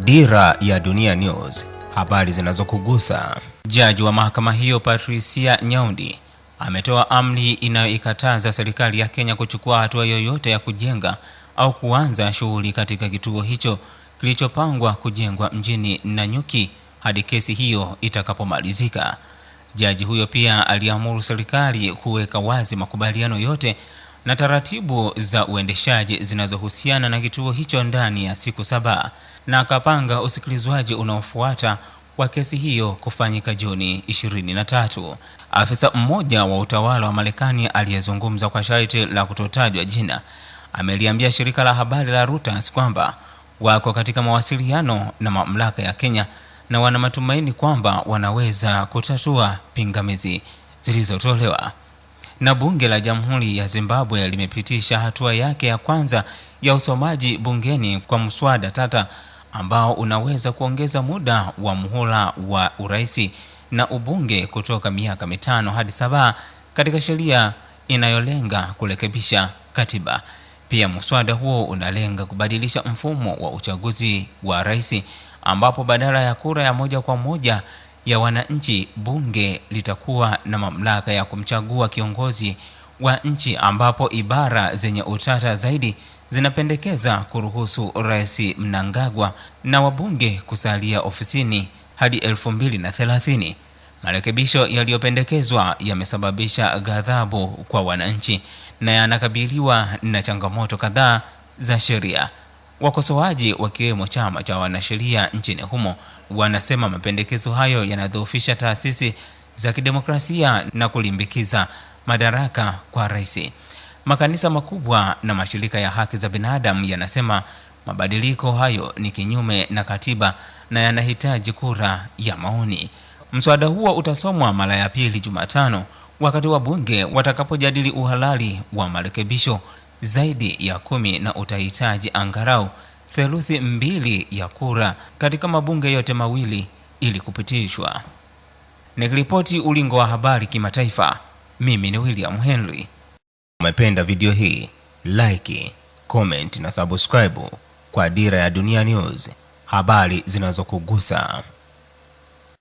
Dira ya Dunia News, habari zinazokugusa. Jaji wa mahakama hiyo Patricia Nyaundi ametoa amri inayoikataza serikali ya Kenya kuchukua hatua yoyote ya kujenga au kuanza shughuli katika kituo hicho kilichopangwa kujengwa mjini Nanyuki hadi kesi hiyo itakapomalizika. Jaji huyo pia aliamuru serikali kuweka wazi makubaliano yote na taratibu za uendeshaji zinazohusiana na kituo hicho ndani ya siku 7, na akapanga usikilizwaji unaofuata wa kesi hiyo kufanyika Juni 23. Afisa mmoja wa utawala wa Marekani aliyezungumza kwa sharti la kutotajwa jina ameliambia shirika la habari la Reuters kwamba wako katika mawasiliano na mamlaka ya Kenya na wana matumaini kwamba wanaweza kutatua pingamizi zilizotolewa. Na bunge la Jamhuri ya Zimbabwe limepitisha hatua yake ya kwanza ya usomaji bungeni kwa mswada tata ambao unaweza kuongeza muda wa muhula wa uraisi na ubunge kutoka miaka 5 hadi 7 katika sheria inayolenga kurekebisha katiba. Pia mswada huo unalenga kubadilisha mfumo wa uchaguzi wa rais, ambapo badala ya kura ya moja kwa moja ya wananchi, bunge litakuwa na mamlaka ya kumchagua kiongozi wa nchi, ambapo ibara zenye utata zaidi zinapendekeza kuruhusu Rais Mnangagwa na wabunge kusalia ofisini hadi 2030. Marekebisho yaliyopendekezwa yamesababisha ghadhabu kwa wananchi na yanakabiliwa na changamoto kadhaa za sheria. Wakosoaji wakiwemo chama cha wanasheria nchini humo wanasema mapendekezo hayo yanadhoofisha taasisi za kidemokrasia na kulimbikiza madaraka kwa rais. Makanisa makubwa na mashirika ya haki za binadamu yanasema mabadiliko hayo ni kinyume na katiba na yanahitaji kura ya maoni. Mswada huo utasomwa mara ya pili Jumatano wakati wa bunge watakapojadili uhalali wa marekebisho zaidi ya 10 na utahitaji angalau 2/3 ya kura katika mabunge yote mawili ili kupitishwa. Nikiripoti Ulingo wa Habari Kimataifa, mimi ni William Henry. Umependa video hii? Like, comment na subscribe kwa Dira ya Dunia News, habari zinazokugusa.